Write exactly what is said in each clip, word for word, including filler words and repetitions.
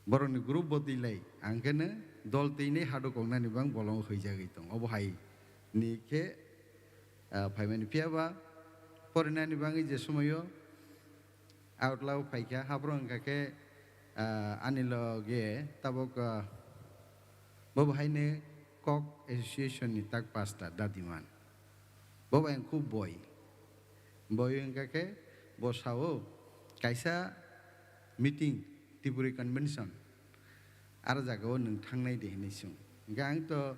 borokni group bo twi lai, ang khe no dol twi nai haduk wngnani bang bolongo huijagwi tong. Obo hai ni khe, ah, phaimani phiya ba porinani bagwi je somoio outlaw phaikha, haphro wngkha khe, ah, ani loge tabuk, ah, bo bo haino Kok Association ni tak pastor Dadiman. Bo bai ang khub boi. Boi wngkha khe bo sao kaisa meeting, Tripuri Convention, aro jagao nwng thangnai de hinwi swng. Hingkhe ang to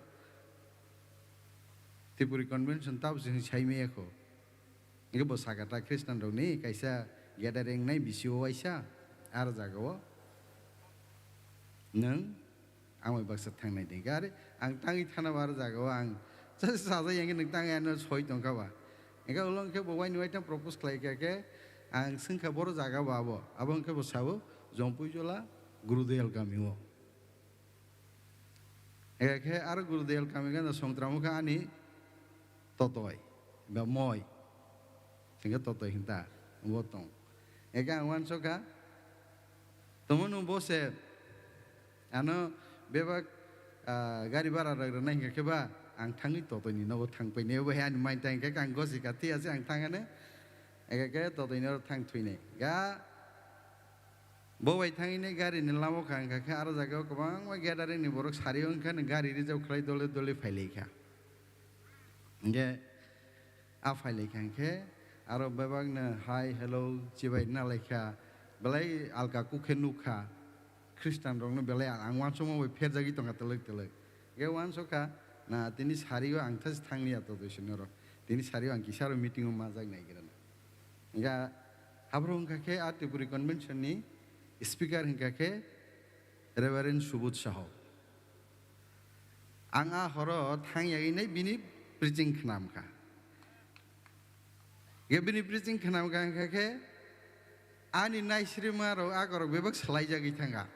Tripuri Convention tabo se sai maya kho. Hingke bo saka ta Khristian rokni kaisa gathering nai bisi o waisa, ar jaga o nwng ang bai baksa thangnai di. Hingke are ang tangwi thana bo ar jaga o ang sajak yang nwng tangwi ano soi tongkha ba. Hingke ulo hingke bo waini waithang propose khlai kha khe ang swngkha boro jaga bo abo. Abo hingke bo sao Jompui Jola Gurudel kami o. Eke khe aro Gurudel kami gana songtramo khe ani totoi, ba moi. Sengkhe totoi hinta, bo tong. Eke ang uansukha, tomo nung bo se, ano bebak, ah, gari bara rok rwnai hingkha khe ba, ang thangwi totoi ni nogo thangpai ni, bo he ani mai ta hingkha khe ang gosi kha, thik ase ang thangano. Eke khe totoi ni oro thang thwinai. Ga Bo bai thangwi nai gari ni lama o kha, wngkha khe aro jaga o kwbangma gathering ni borok sari o wngkha, gari reserve khlai dole dole phai lai kha. Hingkhe a phai lai kha hingkhe aro bebak no hi hello chibai na lai kha, belai alka kuk khe nuk kha. Khristian rok no belai ang uansukma bai pherjagwi tong kha twlwk twlwk. Hingkhe uansuk kha na tini sari o ang thas thang liya to doi sini oro. Tini sari o ang kisa ro meeting o majak nai gira na. Hingkha haphro hingkha khe a Tripuri Convention ni speaker hingkha khe Reverend Subodh Saho. Ang a horo thang yagwi nai bini preaching khnam kha. Hingkhe bini preaching khnam kha hingkha khe ani naisrima rok akorok bebak swlai jagwi thang kha.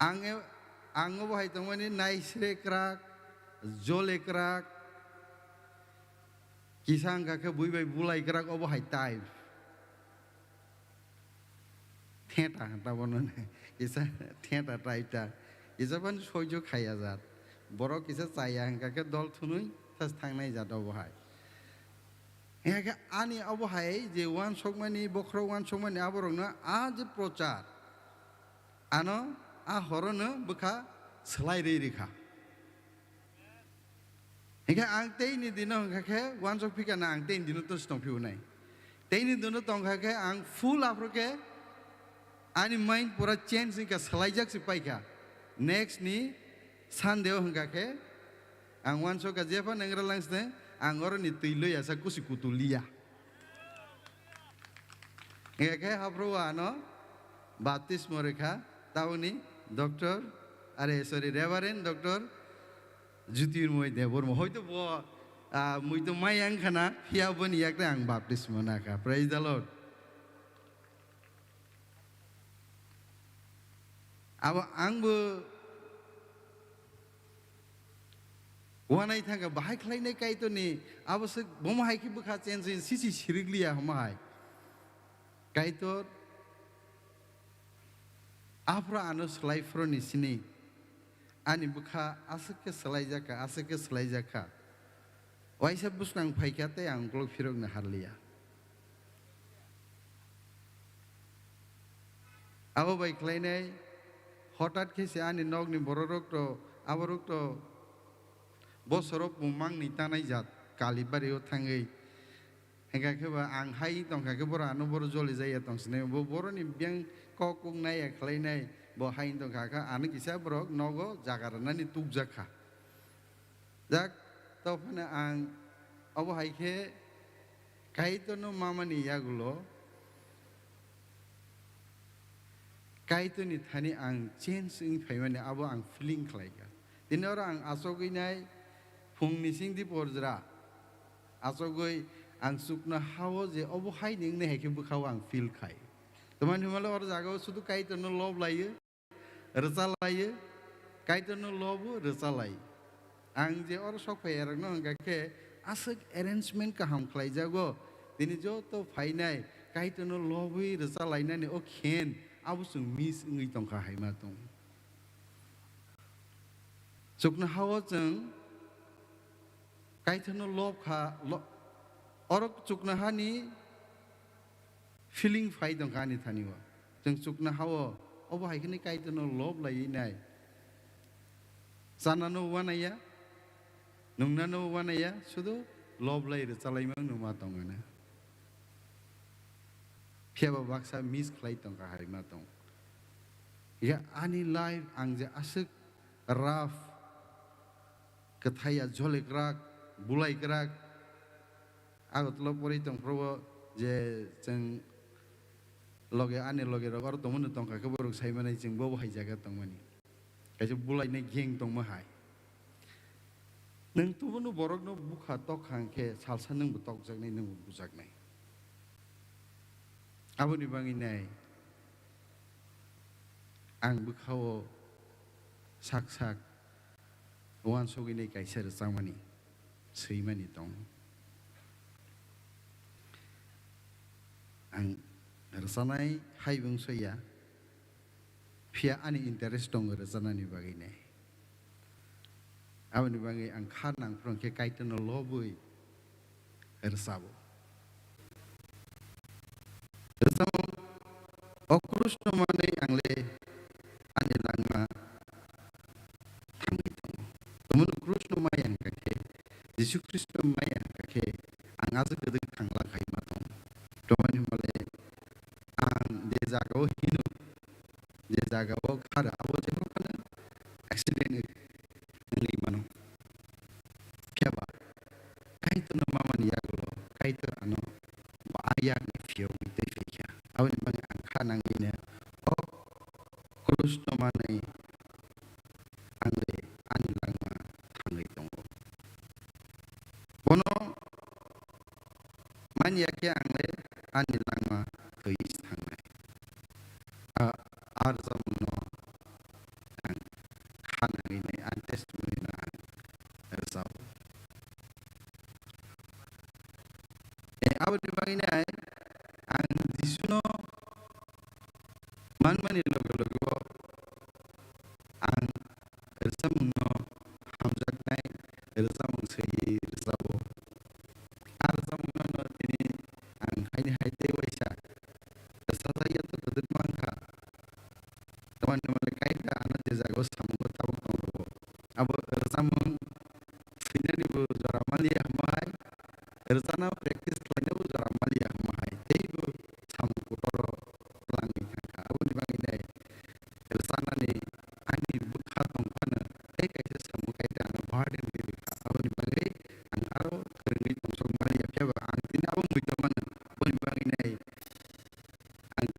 Ang e-, ang obo hai tongmani naisre kwrak, jole kwrak, kisa wngkha khe bui bai bulai kwrak obo hai type. Theta hwnta bono kisa theta type ta. Kisa phano soijo khaiya jat. Borok kisa chaya hwnkha khe dol thwnwi thas thangnai jat obo hai. Hingkha khe ani obo hai je uansukmani, bokhorok uansukmani aborokno a je prochar, ano a horono bwkha swlai rwi rikha. Hingkhe ang teini dino hingkha khe uansuk phikha na ang teini dino tongsi tongphio nai. Teini dino tongkha khe ang full aphuru khe ani mind pura change wngkha, swlaijak se paikha. Next ni Sunday o hingkha khe ang uansukha jepha nangra langsne ang oroni twi loiya sa kusi kutu liya. Hingkha khe haphuru o ano baptismo rikha, tabukni Doctor, are, sorry, Reverend Doctor Jyotirmoy Debbarma. Hoito bo, ah, muitu maya wngkha na, phiya boni yakre ang baptismo nakha. Praise the Lord. Abo ang bo uanai thangkha, bahai khlainai Kaitorni, abo se bomo hai khe bwkha change wngwi sisi sirikliya hwnma hai. Kaitor aphuru ano swlai phuruni sini, ani bwkha aswk khe swlaijakha, aswk khe swlaijakha. Waisa bwskang phaikha tei ang uklok phirokno harliya. Abo bai khlainai, hotat khe se ani nokni bororok to, aborok to bosoro pumang ni tanai jat, Kalibari o thangwi. Hingkha khe ba ang hai tongkha khe boro ano boro joli jaya tongsinai, bo boroni biyang kok kok naiya khlainai, bo hai tongkha khe ano kisa borok nogo jaga rwnani tukjak kha. Jak, tongphano ang obo hai khe Kaitorno mamani yagulo Kaitorni thani ang change wngwi phaimani abo ang feeling khlaikha. Tini oro ang achogwi nai phungni singdi porjra achogwi ang chukno hao je obo hai ni wngnai hai khe bwkhao ang feel khai. Tamani hwnmale oro jagao sudu Kaitorno love laiyo. Rwchalaiyo, Kaitorno lobo rwchalai. Ang je oro sok phaiyarokno hwnkha khe aswk arrangement kaham khlaijago, tini joto phainai Kaitorno lobwi rwchalainani o khen abo chwng miss wngwi tongkha hai ma tong. Chuknoha-o chwng Kaitorno lob kha, lo-, oro chuknohani feeling phai tongkha ani thani-o. Chwng chuknoha-o, obo hai kheno Kaitorno lob laiwi nai. Chanano uanaiya, nungnano uanaiya, sudu lob lai rwchalaimang numa tongana. Phiyaba baksa miss khlai tongkha hai ma tong. Ya ani life ang je aswk rough, kwthaiya jolikrak, bulaikrak, Agartala pori tong phuru je chwng loge ani loge rok aro tongmani tongkha khe borok sai manai chwng bo hai jaga tongmani. Kaisa bulainai gang tongma hai. Nwng tubunu borokno bukha tok kha hwnkhe salsa nwngbo tokjaknai, nwngbo bujaknai. Aboni bagwi nai ang bwkhao sak sak uansugwi nai kaisa rwchapmani, swimani tong. Ang rwchanai hai wng soya, phiya ani interest tongo rwchanani bagwi nai. Aboni bagwi ang kha nang phuru khe Kaitorno lobwi rwchabo. Rwchapmung, o krusno manwi ang le ani langma thangwi tongo. Tomoni krusno maya hwnkha khe, Jisu Khristo maya hwnkha khe, ang aswk kwdwk thangla khai ma tongo. Tomoni hwnba le ang je jaga-o hino, je jaga-o khara, abo jephru phano accident wngwi mano. Phiya ba Kaitorno mamani yagulo Kaitor ano bo a yakni phiyogwi twi phaikha. Aboni bagwi ang kha nangwino o krusno manwi ang le ani langma thangwi tongo. Bono man ya khe ang le ani langma thwi thangnai. A, a rwchapmungno ang kha nangwi nai, ani testimony no ang rwchao. E, aboni bagwi nai ang Jisuno manmani loge loge o ang rwchapmungno hamjaknai rwchapmung swiwi rwchabo. A rwchapmungno tini ang haini hai tei waisa rwchajak ya to kwdwkma wngkha. Tamni hwnba le Kaitor ano je jaga o samungo tabuk tong rwo. Abo rwchapmung swinani bo jora maliya hwnba hai, rwchana practice khlaina bo jora maliya hwnba hai, tei bo samung kotor o twlangwi thangkha. Aboni bagwi nai rwchanani ani bwkha tong phano tei kaisa samung Kaitor ano burden rwi rwkha. Aboni bagwi ang aro kwrwngwi tongsok maliya, phiya ba ang tini abo muitu